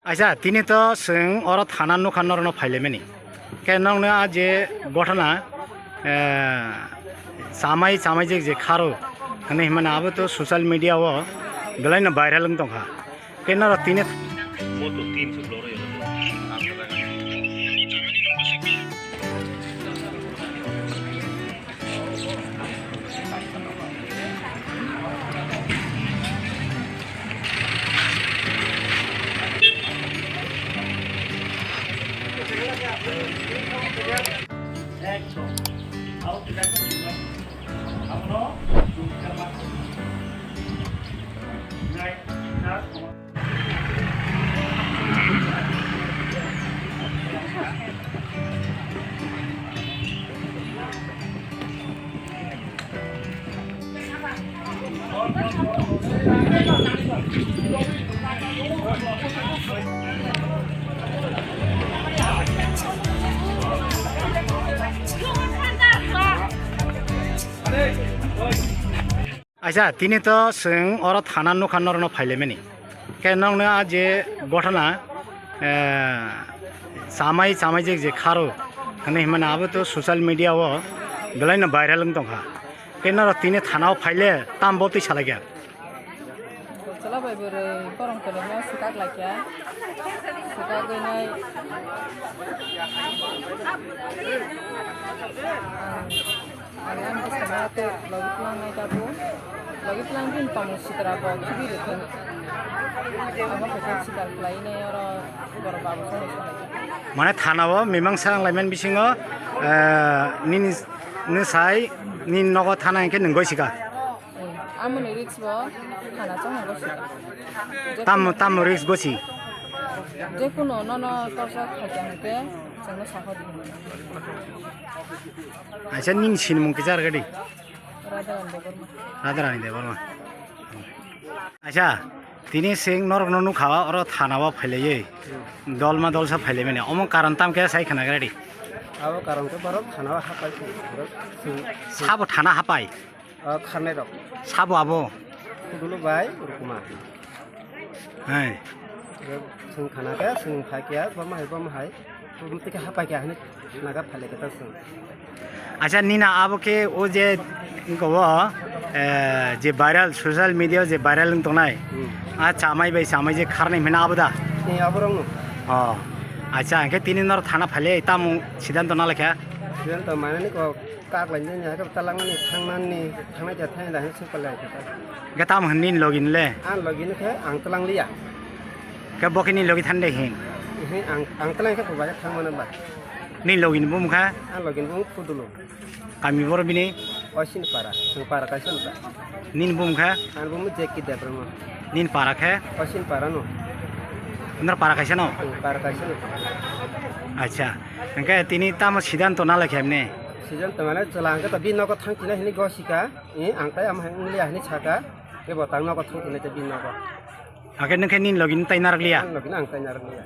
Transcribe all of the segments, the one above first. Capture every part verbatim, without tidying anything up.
Aisa, tini to chwng oro thana nukha norokno phailaimani. Khe nokno a je ghotona, eh, chamai chamai je, je kharo hwnwi hwnmano abo to social media o belaino viral wng tongkha. Khe norok tini Aisa, tini to chwng oro thana nukha norokno phailaimani. Khe nokno a je ghotona, eh, chamai chamai je, je kharo hwnwi hwnmano abo to social media o belaino viral wng tongkha. Khe norok tini thana o phaile tamo bo twi salaikha. Chwla bai bwrwi korong kwrwngno swkak laikha. Swkagwi nai. Ang, ang bwskango tei logi tlangnai tabuk. Logi tlang bini tongmung sitra bo khibi rwthwng. Abo khe khe sikar khlainai oro borok babu songwi salaikha. Mane thana o mimangsa wng laimani bisingo, eh, nini, nini sai, nini nogo thana hinkhe nwng goi sika. Amoni risk bo thana chongno gosi. Tam, tam risk gosi. Jekuno nono torsa khaikha hinkhe chwngno sakhadi. Aisa nini sinimung kisa argadi. Radharani Debbarma. Radharani Debbarma. Aisa tini sing norokno nukha oro thana o phailaiwi. Dolma dolsa phailaimani. Omo karon tam khe sai khna gradi. Abo karon khe borok thana o hapai. Sabo thana hapai. O kharnai rok. Sabo abo? Kudulu bai Rukuma. Hai. Sung khana khe sung phai khe bama hai bama hai. Bum tike hapai khe hini naga phale khe ta sung. Acha nina abo khe o je ko, eh, je viral social media je viral wng tongnai. Hmm. A chamai bai chamai je kharnai hina abo da. Ni abo rong no. Oh. Acha hingke tini nor thana phale tamo siddhanto nalai kha. Siddhanto mane ni ko Kak lai nini, hake talangmani, thangnani, thangnai ja thangnai da, hini sung palai khe ta. Hingke tamo hwn nini logi nile? Ang logi ni khe ang talang liya. Hingke bo khe nini logi thani de hin? Ehe, ang, ang talang khe bo bai thang mano ba. Nini logi ni bumung kha? Ang logi ni bumung Kudulu. Kami boro bini? Oisin para, sung para kaisa no ta. Nini bumung kha? Ang bumung Jeki Debbarma. Nini para khe? Oisin para no. Nor para kaisa no? Ang para kaisa no. Acha. Hingke tini tamo siddhanto nalai khe mne? Siddhanto mane chwla hingke to bini nogo thang tini hini gosika, i ang tai amo hai wng liya hini saka, kebo tang nogo thang tini te bini nogo. Hake nung khe nini logi nung tai narak liya? Ang logi nung ang tai narak liya.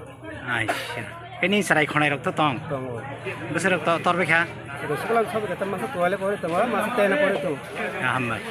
Aisha. Khe nini chwrai khonai rok to tong? Tongo. Bwswk rok to tor bai kha? Rwswk lang sabai khe ta masa twelve pori tongo, masa ten pori tongo. Hambai.